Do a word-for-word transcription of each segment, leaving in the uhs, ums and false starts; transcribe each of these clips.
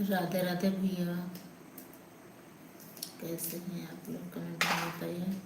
राधे राधे भैया, कैसे हैं आप लोग? Comment में बताइए।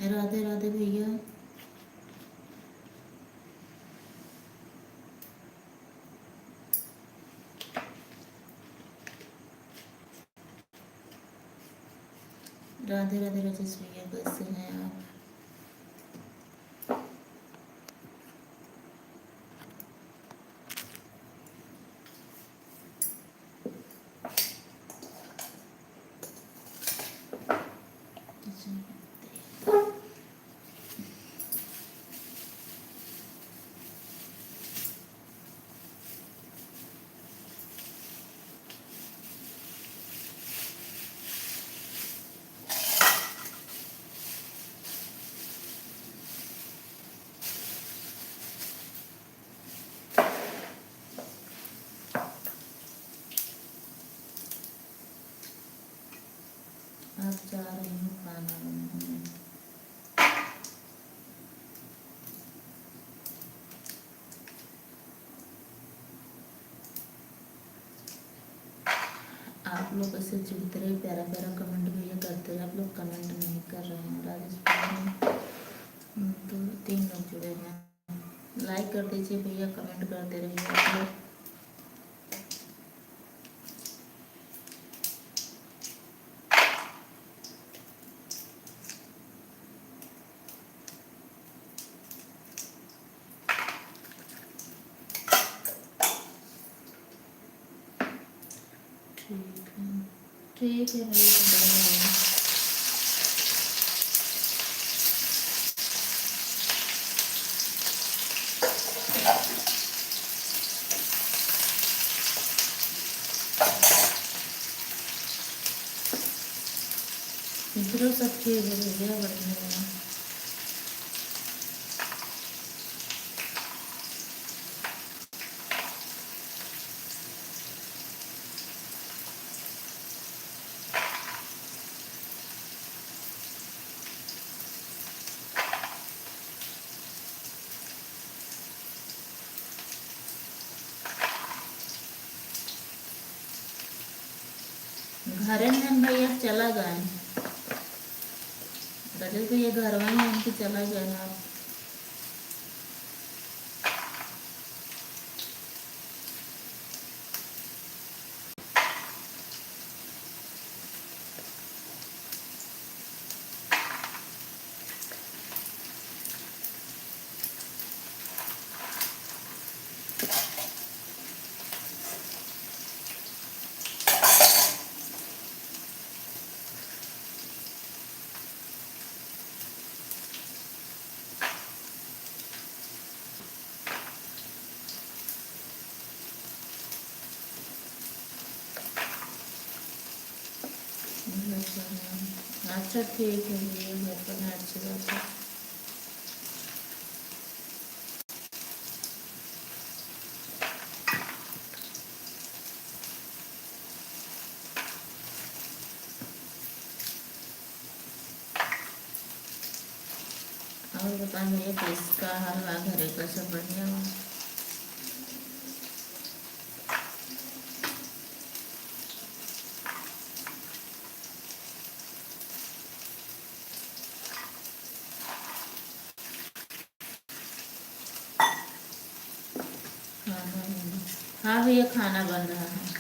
राधे राधे भैया। राधे राधे राजेश भैया, कैसे हैं आप? अब जा रही हूँ खाना बनाने। आप लोग ऐसे जुड़ते रहे, प्यारा प्यारा comment भैया करते रहे। आप लोग comment नहीं कर रहे हैं। राजेश भैया, हम्म, दो तीन लोग जुड़े हैं। Like कर दीजिए भैया, comment करते रहिए आप लोग। ठीक है, ठीक है भैया, तो बने रहिए। इधरो सब ठीक है भैया, बढ़िया है। घरे में भैया चला गए। गजब के ये घरवा में इनके चला गया ना। अच्छा, ठीक है, ये घर पर है, अच्छी बात है। और बताओ भैया, कैस का हाल बा घरे का? सब बढ़िया बा? खाना बन, हाँ भैया, खाना बन रहा है।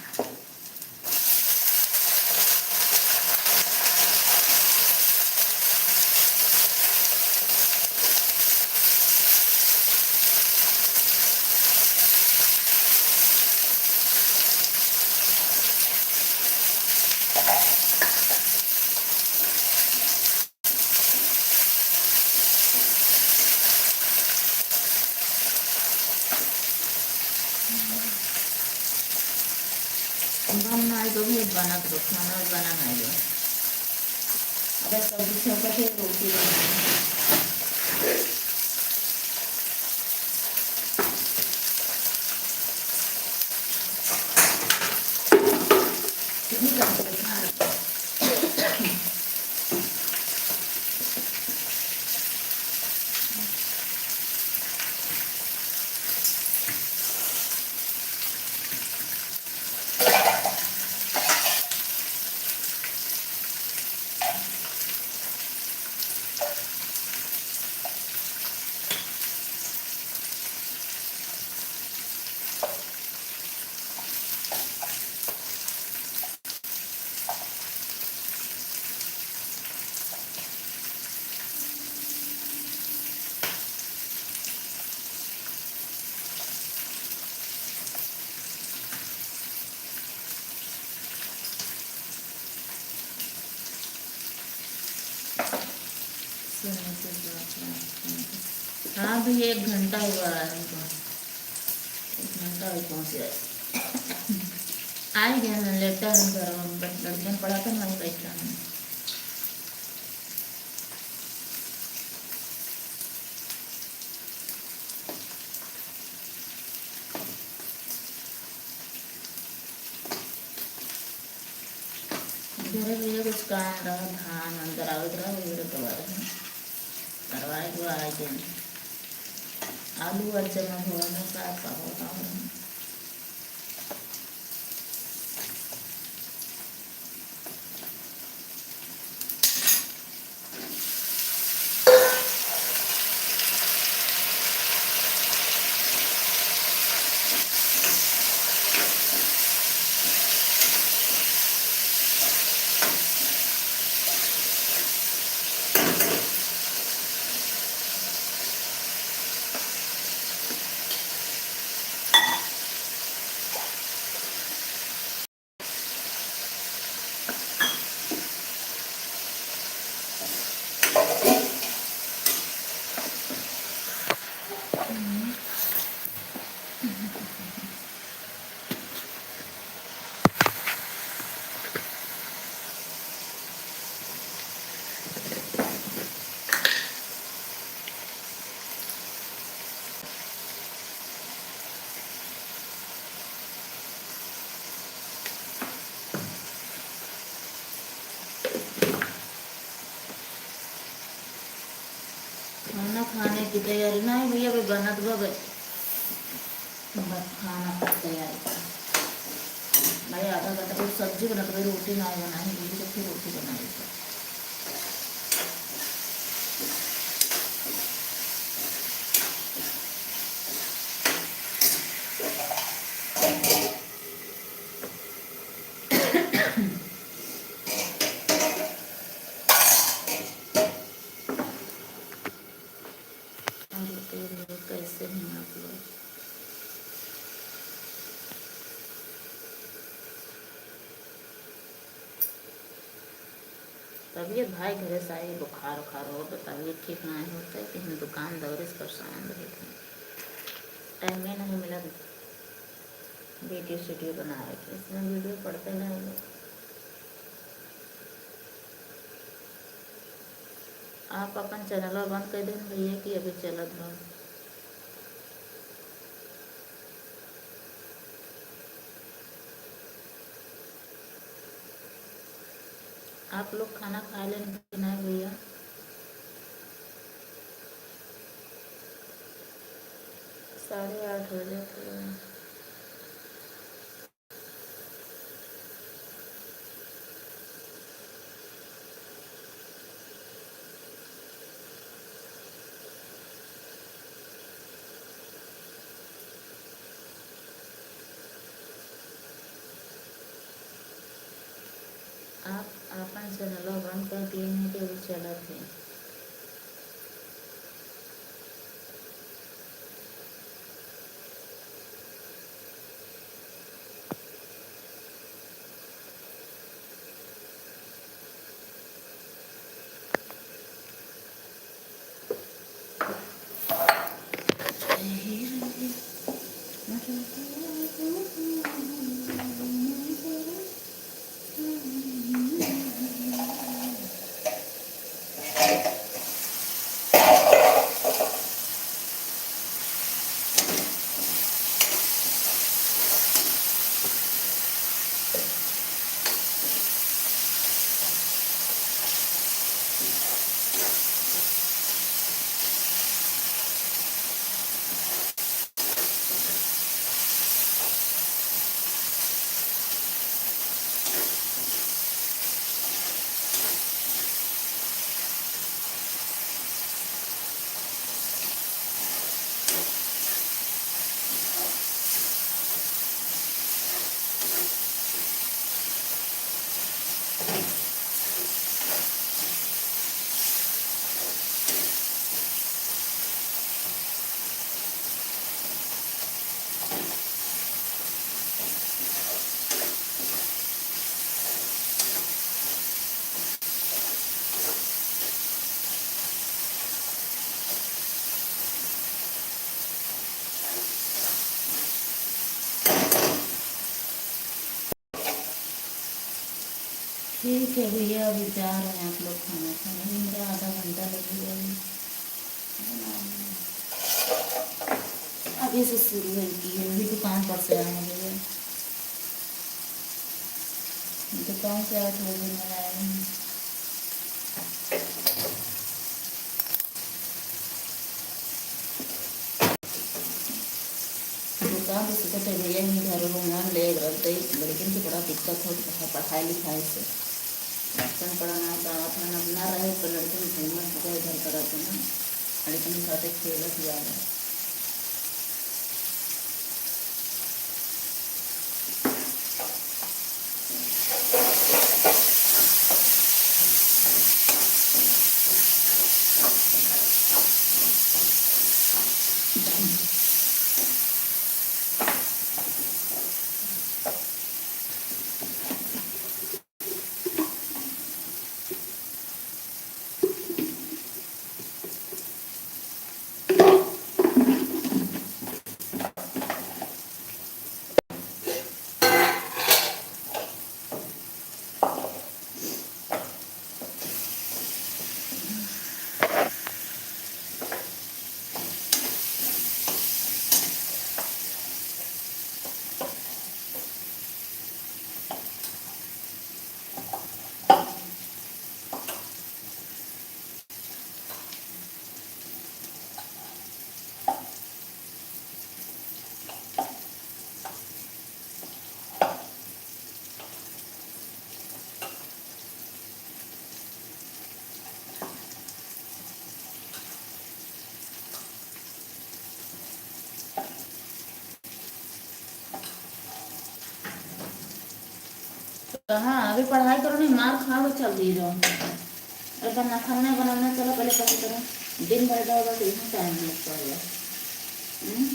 बन ना आए तो भी बना करो, खाना बना ना आए। अगर सब्जी छौंका थे, रोटी बना। हाँ भैया, एक घंटा हुआ है हमको, एक घंटा हुआ पहुँचे। आ गया ना, लेटा है घर में, बस लड़कियाँ पढ़ा कर वहीं बैठा है। घरे में कुछ काम रहा, धान अंदर आवत रहा, वही करवा रहे। करवाए के बाद आए दिन आलू और चना धोआ ना, साग का होता हो। खाना खाने की तैयारी ना है भैया, अभी बनत बा, बस खाना की तैयारी बा। भाई आधा घंटा तो सब्जी बनत बा, रोटी ना बनाई, यही तो फिर रोटी बनाई। तबियत भाई घरे से आई, बुखार उखार हो, तो तबियत ठीक नाहीं होत है, कि हम दुकान दौरे से परेशान रहत हैं। टाइमे नहीं मिलत वीडियो सीडियो बनावे के, इसमें वीडियो पड़ते नहीं हैं। आप अपन चैनलवा बंद कर देन भैया कि अभी चलत बा। आप लोग खाना खा लेन कि नाहीं भैया? साढ़े आठ बजे थे। आप आपन चैनलवा बंद कर दिए हैं कि अभी चलत है? ठीक है भैया, अभी जा रहे हैं आप लोग खाना खाने। मेरा आधा घंटा लगेगा अभी। अभी से शुरू है कि अभी दुकान पर से आए हैं भैया। दुकान से आठ बजे में आए हैं। दुकान तो सुबह तो भैया ही घर में ले रहते, लड़किन के बड़ा दिक्कत होत है पढ़ाई लिखाई से। लड़कन पढ़ाना तो अपना ना, ना रहे तो लड़कन घूमत गए घर पर रहते ना, लड़कन के साथ खेलत जावे। कहाँ अभी पढ़ाई करो नहीं, मार खाओ, चल दी जाओ। अरे बनना खाना नहीं बनाना, चलो पहले पढ़ाई करो। दिन भर का होगा तो इतना टाइम लगता है। हम्म?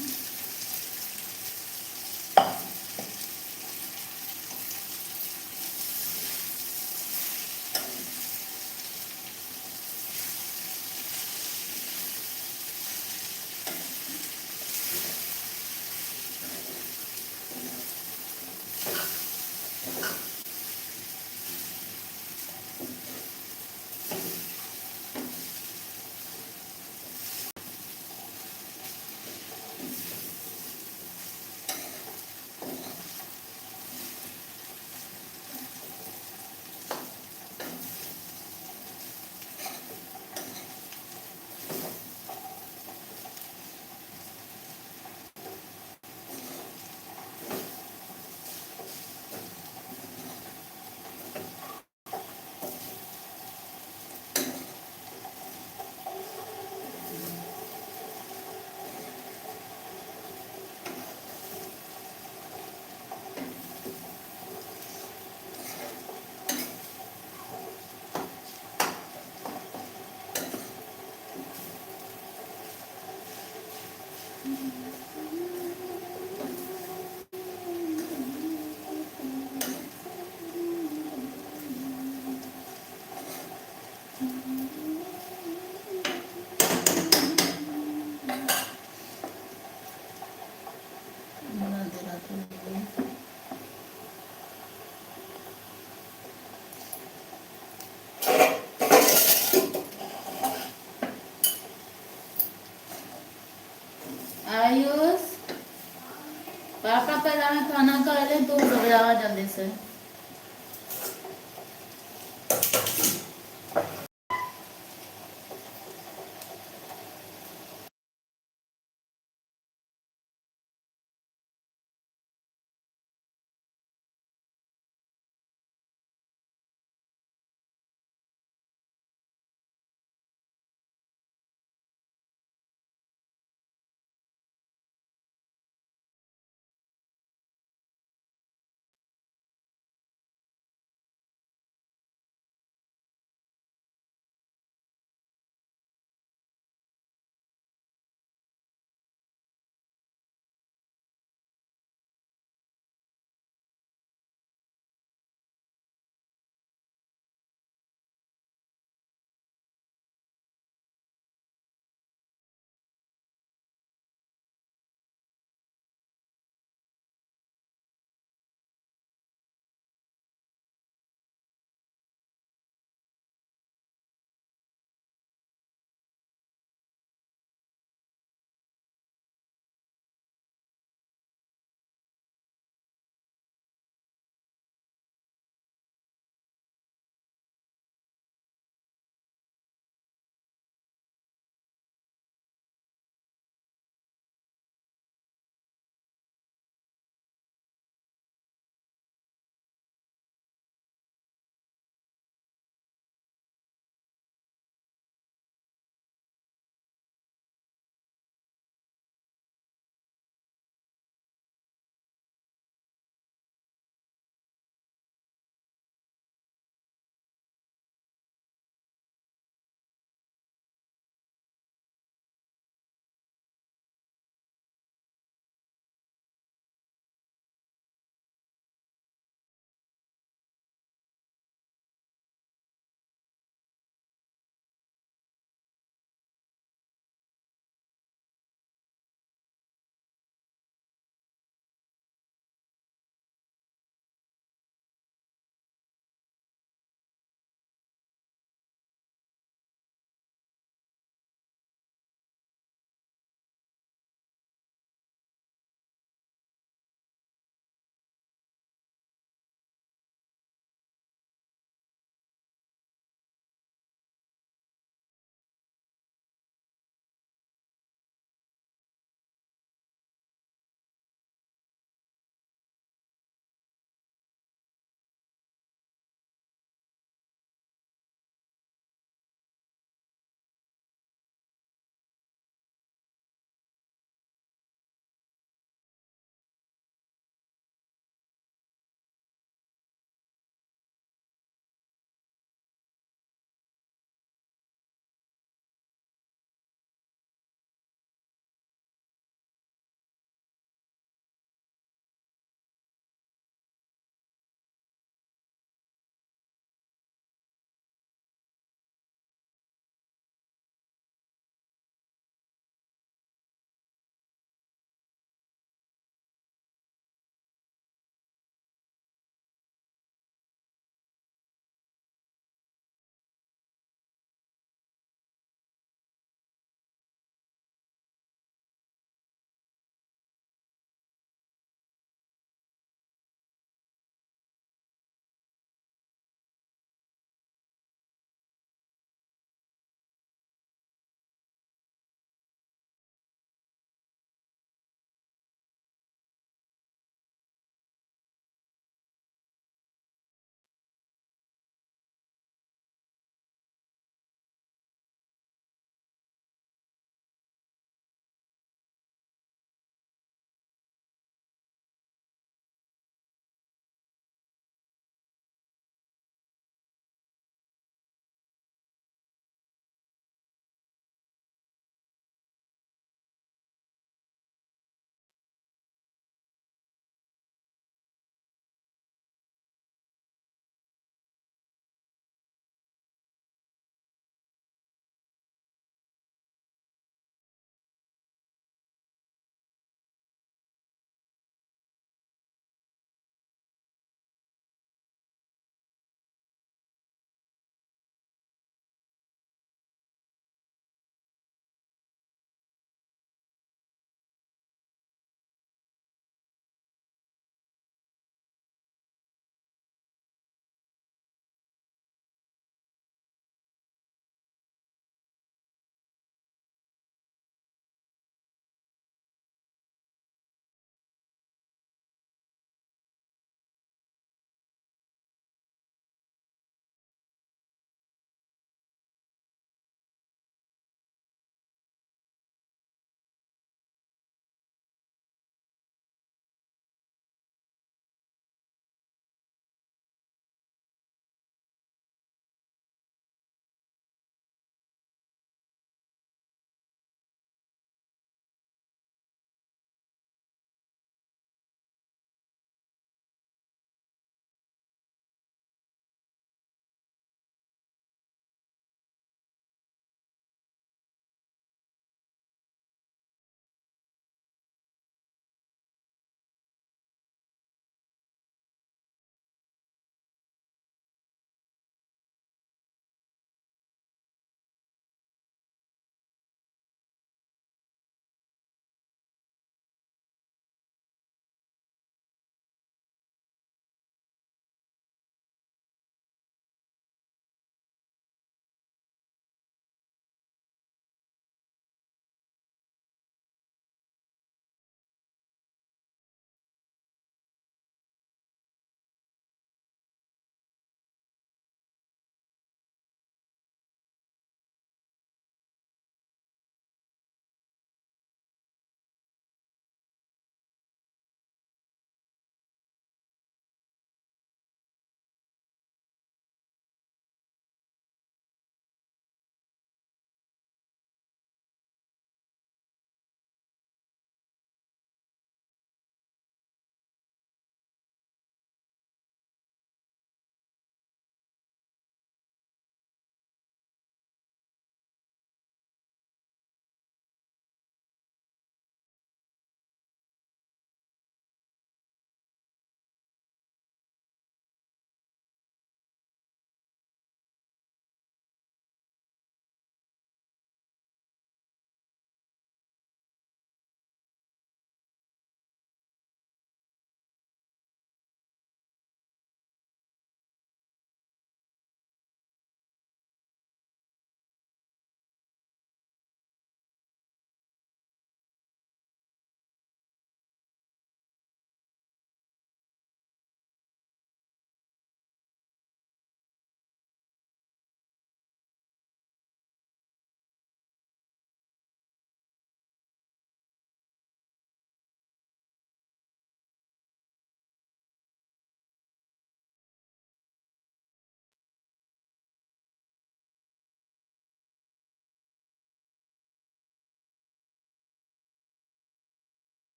आयुष, पापा पहला में खाना खा ले, तू सब जावा जल्दी से।